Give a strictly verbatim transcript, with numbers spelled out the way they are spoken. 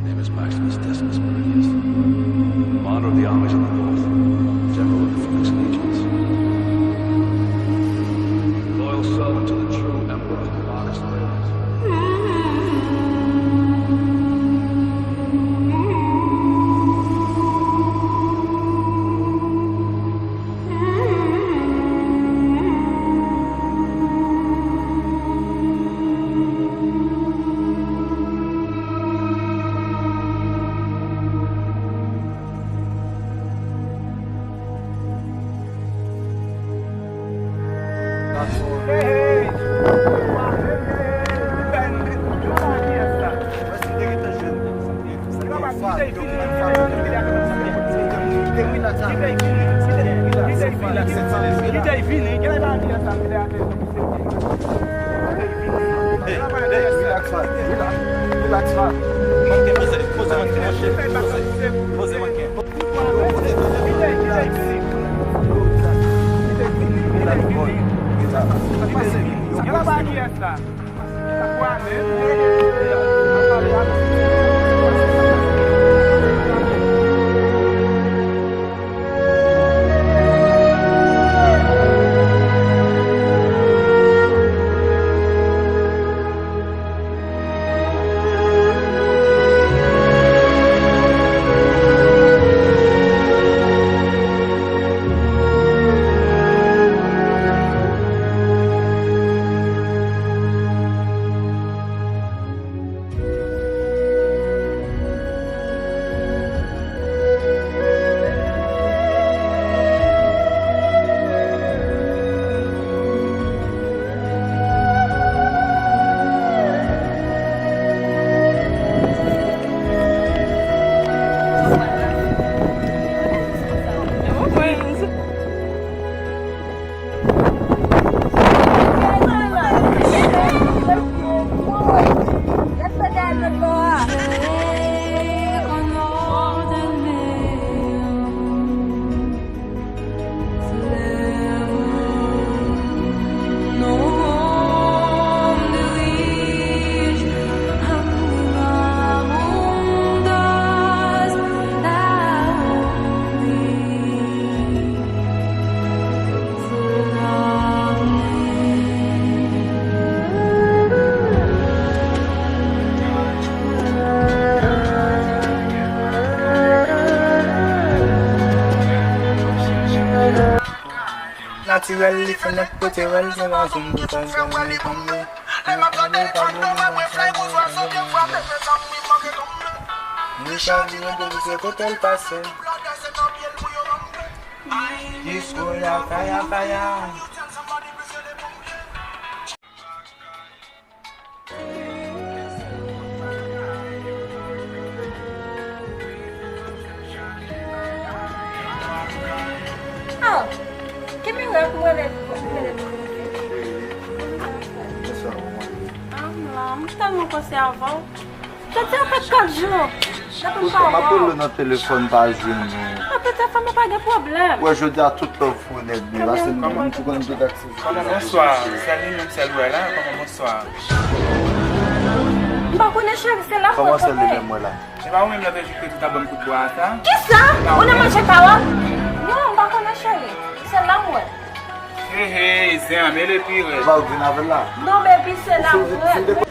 Name is Maximus Decimus Meridius, commander of the armies of the north, general of the Phoenix Legions, loyal servant to the true emperor, Marcus Aurelius. Hey, hey, relax, man. Relax, relax, man. Manken, poze, poze manken, monchè. Poze, poze manken. Relax, boy. Relax. Relax. Natirèl, li fè nèt pote rèl, se pa zoum pou fè zòn li tonbe. Li chavire pou se kote l pase. Disko la, faya, faya. Ah, kenbe rèk mwen lè, lè, lè. Bonswa, manman. Ah, m la, m tèlman panse avè w. Sa te fè kat jou depi m pa wè w. M ap rele w nan telefòn, pa jwenn ou. Mwen petèt fè mwen pa gen pwoblèm. Wè, jodi a tout love pou nèg li. Pase nou menm, ou konn tout aksè. Bonswa, sèl li menm, sèl ou wè la, kòman bonswa? M pa konnen cheri, se la mwen kanpe. Kòman sèl li menm wè la? Se pa ou menm nan te jete tout albòm kout bwa a sa? Kisa? Ou nan manje kawòt? Non, m pa konnen cheri. Se la mwen. Hey, hey, zen an mele pi rèd. Ou pa vin avè l la? Non, baby, se la mwen.